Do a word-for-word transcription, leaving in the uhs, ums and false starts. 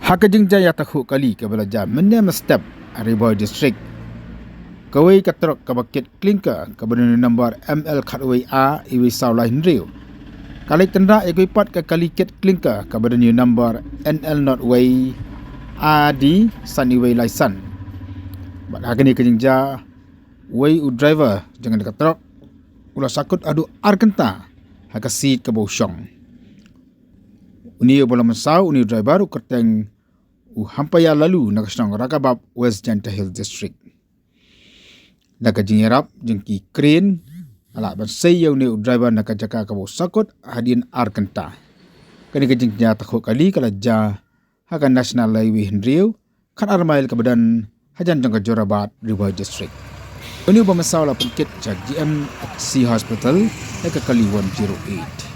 Ha ka jingjia ïatakhuh kali kaba la jia mynne mynstep ha Ri Bhoi District, kawei ka trok kaba kit klinker kaba don ïa u number M L khatwei A iwei saw lai hynriew ka leit tynrah ïa kawei pat ka kali kit klinker kaba don ïa u number N L not wei A D san iwei lai san. Bad ha kane ka jingjia, uwei u driver jong kane ka trok u la sakut haduh ar kynta ha ka seat kaba u shong. Une uba la mynsaw, une u driver u kyrteng u Hampaya Lalu na ka shnong Rakabab, West Jaintia Hills District. Da ka jingïarap jong ki crane, la lah ban sei ïa une u driver na ka jaka kaba u sakut hadien ar kynta. Kane ka jingïatakhuh kali ka la jia ha ka National Highway hynriew, khatar mail kaba don hajan jong ka Jorabat, Ri Bhoi District. Une uba mynsaw la pynkit sha G M C Hospital da ka kali one zero eight.